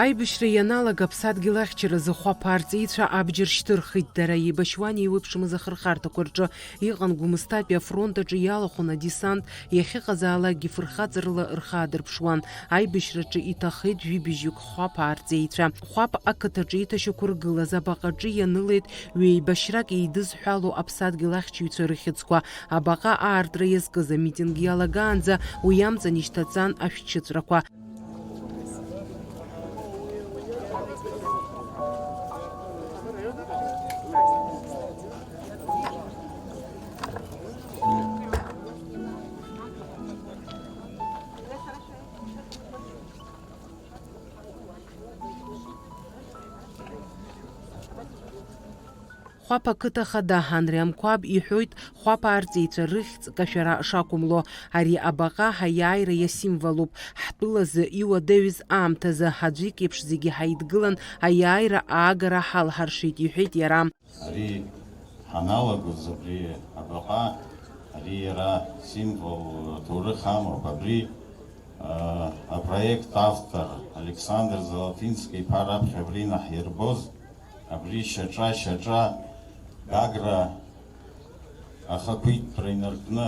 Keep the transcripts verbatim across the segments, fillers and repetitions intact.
Аибашьра ианалага аԥсадгьыл ахьчаразы Хәаԥ арҵеицәа абџьар шьҭырхит. Дара еибашьуан еиуеиԥшымыз ахырхарҭақәа рҿы. Иҟан Гәымсҭатәи афронт аҿы иалахәын адесант, иахьыҟазаалакгьы фырхаҵарала рхы аадырԥшуан. Аибашьраҿы иҭахеит жәибжьҩык Хәаԥ арҵеицәа. Хәаԥ ақыҭаҿы иҭашьақәыргылаз абаҟаҿы ианылеит ҩеибашьрак еидызҳәало аԥсадгьыл ахьчаҩцәа рыхьӡқәа. Абаҟа аартра иазкыз амитинг иалагаанӡа уи амҵан ишьҭаҵан ашәҭшьыҵәрақәа. Хәаԥ ақыҭа ахада Ҳанри Амқәаб иҳәоит, Хәаԥ арҵеицәа рыхьӡ кашәара шақәымло. Ари абаҟа ҳаиааира иасимволуп. Ҳтәылазы иуадаҩыз аамҭазы аӡәик еиԥш зегьы ҳаидгылан, аиааира аагара ҳалҳаршеит, иҳәеит иара. Ари ҳаналагоз абри абаҟа, ари иара символ аҭоурых амоуп. Абри, а, апроект автор Александр Золотинский-иԥа раԥхьа абри инаҳирбоз, абри шьаҿа-шьаҿа Гагра ахақәиҭтәра инаркны,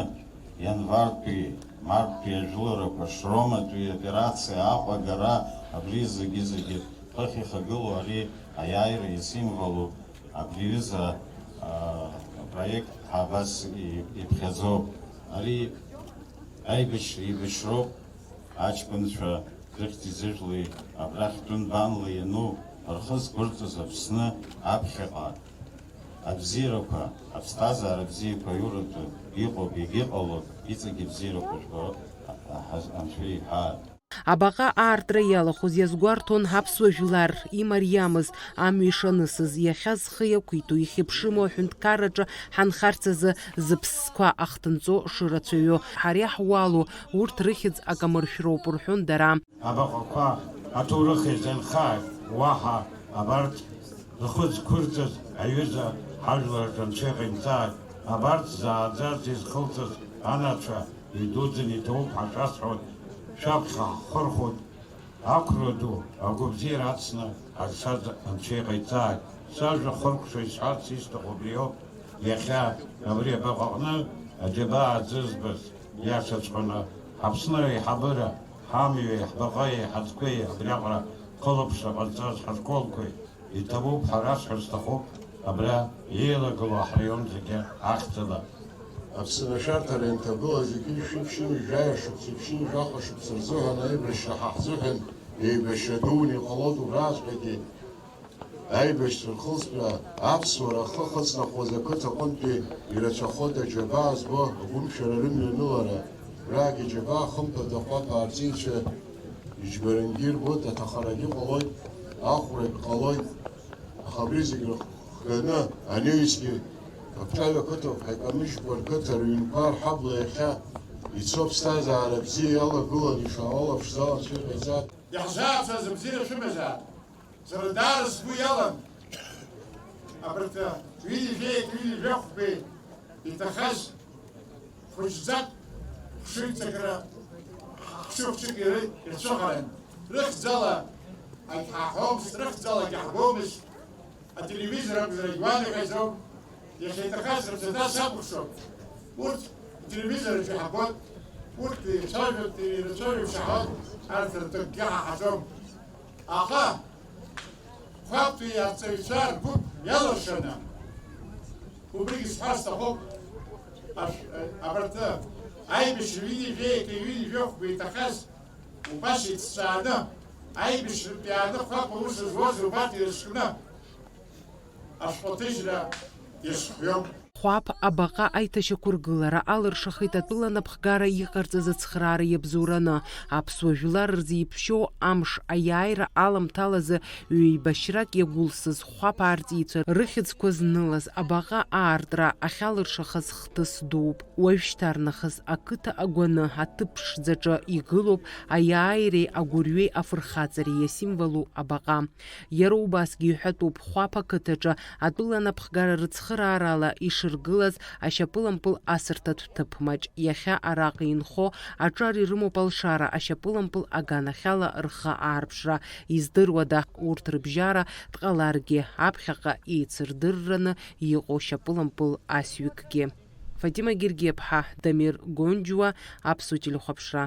ианвартәи, марттәи ажәыларақәа, Шроматәи аоперациа, Аҟәа агара, абри зегьы-зегьы хыхь ихагылоу ари аиааира исимволуп. Абри аҩыза, а, апроект абас и-, иԥхьаӡоуп. Ари аибашьра еибашьроуп, аҷкәынцәа рыхьӡи-зыжәлеи абрахь тәым-банла иану, рхы зқәырҵаз Аԥсны аԥхьаҟа абзиарақәа, аԥсҭазаара бзиақәа аиуратәы иҟоуп, егьыҟалоит, иҵегь абзиарақәа жәбо, а-, а-, Анцәа иҳәар. Абаҟа аартра иалахәыз иазгәарҭон ҳаԥсуа жәлар имариамыз, амҩа ишанысыз, иахьа зхы иақәиҭу, ихьыԥшыму аҳәынҭқарраҿы ҳанхарц азы зыԥсқәа ахҭынҵо шырацәаҩу. Ҳара иаҳуалу, урҭ рыхьӡ акамыршәроуп рҳәон дара. Абаҟақәа аҭоурых еизанхааит, уаҳа абарҭ зхы зқәырҵаз аҩыза ҳажәлар рҿы Анцәа иҟаимҵааит, абарҭ зааӡарц изхылҵыз анацәа идуӡӡаны иҭабуп ҳәа шәасҳәоит, шәаԥхьа ҳхырхәоит, ақәра ду, агәабзиара ацны ҳазшаз Анцәа иҟаиҵааит. Сажәа хыркәшо исҳәарц исҭаху убриоуп, иахьа абри абаҟаҟны аџьабаа аӡызбаз, иашаҵәҟьаны, Аԥсны аиҳабыра, ҳамҩеи, ҳбаҟеи, ҳаӡқәеи абриаҟара хылаԥшра ҟарҵаз ҳашколқәеи, иҭабуп ҳәа расҳәар сҭахуп абра еилагылоу ҳраион зегьы ахьӡала. Аԥсны ашәарҭара ианҭагыла зегьы шәи ԥшьынҩажәи жәаҩа шықәса, ԥшьынҩажәи жәаха шықәса рзыҳәан аибашьра ҳа ҳзыҳәан еибашьра дуны иҟалоит, убраҵәҟьагьы аибашьцәа рхылҵра аԥсуара ахы ахыҵнахуаз ақыҭа аҟынтәи ирацәахоит аџьабаа збо агәымшәара рымҩанылара. Раагьы џьабаа хымԥада Хәаԥ арҵеицәа иџьбарангьы ирбоит, аҭахарагьы ҟалоит, ахәрагь ҟалоит. Аха абри зегь рыхганы анаҩсгьы Аԥҽаҩ ақыҭоуп ҳәа икамыжькәа рқыҭа рыҩнқәа рҳабла иахьа ицо аԥсҭазаара бзиа иалагыланы ишаауа алаԥшӡала Анцәа иҟаиҵааит. Иаҳзаацәаз абзиара шәымазаап. Сара даара сгәы иалан абарҭ ҩынҩажәеи ҩынҩажәи жәохәқәеи иҭахаз. Хәыҷӡак, хшыҩҵакра, хшыҩ-хәшәык иры-, ирцәыхаран. Рыхьӡала агьҳаҳәомызт, рыхьӡалагьы ҳбомызт. Ателевизор акәзар, агьуаныҳәаӡом. Иахьа иҭахаз рыбзаҭа сакәыхшоуп. Урҭ ателевизор аҿы иҳабоит. Урҭ еицәажәоит, ирацәажәоит, шаҳауеит, арҭ ртәыкгьы ҳаҳаӡом. Аха Хәаԥтәи арҵаҩцәа ргәыԥ иалыршаны, убригьы сҳәар сҭахуп, аш-, абарҭ аибашьра ҩынҩажәеи ҩынҩажәи жәохәқәа иҭахаз убас иҭҵааны, аибашьратәи ааны Хәаԥ аус зуаз убарҭ ирызкны ашәҟәыҭыжьра иазхиоуп. Хәаԥ абаҟа аиҭашьақәыргылара алыршахеит атәыла напхгара иҟарҵаз ацхраара иабзоураны. Аԥсуа жәлар рзы иԥшьоу амш аиааира аламҭалазы ҩеибашьрак иагәылсыз Хәаԥ арҵеицәа рыхьӡқәа знылаз абаҟа аартра ахьалыршахаз хҭыс дууп. Уажәшьҭарнахыс ақыҭа агәаны аҭыԥ ԥшӡаҿы игылоуп аиааиреи агәырҩеи афырхаҵареи иасимволу абаҟа. Иара убасгьы иҳәатәуп Хәаԥ ақыҭаҿы атәыла напхгара рыцхыраарала ишыр- иргылаз ашьапылампыл асырҭатә ҭыԥ маҷ. Иахьа араҟа инхо аҿар ирымоуп алшара, ашьапылампыл аганахьала рхы аарԥшра. Издыруада урҭ рыбжьара дҟаларгьы, аԥхьаҟа еицырдырраны иҟоу шьапылампыл асҩыкгьы. Фатима Гергиаԥҳа, Дамир Гонџьуа, Аԥсуа телехәаԥшра.